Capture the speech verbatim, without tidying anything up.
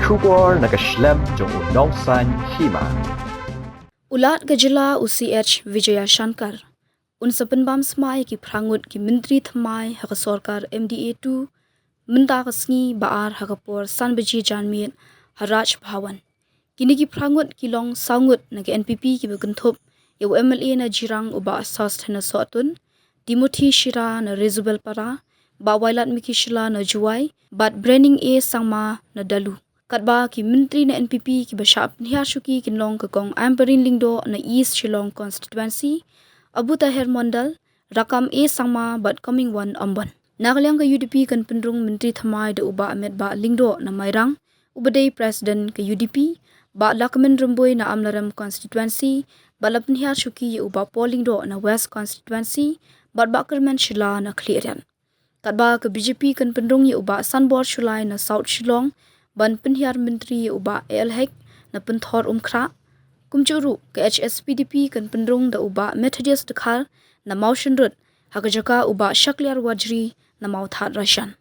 Khubor na ka shlem jong u Nongsaiñ Hima. U Lat ka jylla u C H Vijayashankar un sa pynbam smai ïa ki phra ngut ki myntri thymmai ha ka sorkar M D A two mynta ka sngi ba ar ha ka por san baje janmiet ha Raj Bhavan. Kine ki phra ngut ki long saw ngut na ka N P P kiba kynthup ïa u M L A na Jirang u Bah Sosthenes Sohtun, Timothy Shira na Resubelpara, Bah Wailadmiki Shylla na Jowai bad Brening A Sangma na Dalu. Katba ki myntri na N P P kiba shah pynhiar shuki kin long ka Kong Ampareen Lyngdoh na East Shillong Constituency, Abu Taher Mondal, Rakkam A Sangma bad Comingone Ymbon. Na ka liang ka U D P kan pynrung myntri thymmai da u Bah Metbah Lyngdoh na Mairang, uba dei President ka U D P, Bah Lahkmen Rymbui na Amlarem Constituency bad la pynhiar shuki ïa u Bah Paul Lyngdoh na West Constituency bad Bah Kyrmen Shylla na Khliehriat. Katba ka B J P kan pynrung ïa u Bah Sanbor Shullai na South Shillong ban pynhiar myntri ïa u Bah A L Hek na Pynthorumkhrah. Kumjuh ruh ka H S P D P kan pynrung da u Bah Methodius Dkhar na Mawshynrut ha ka jaka u Bah Shakliar Warjri na Mawthadraishan.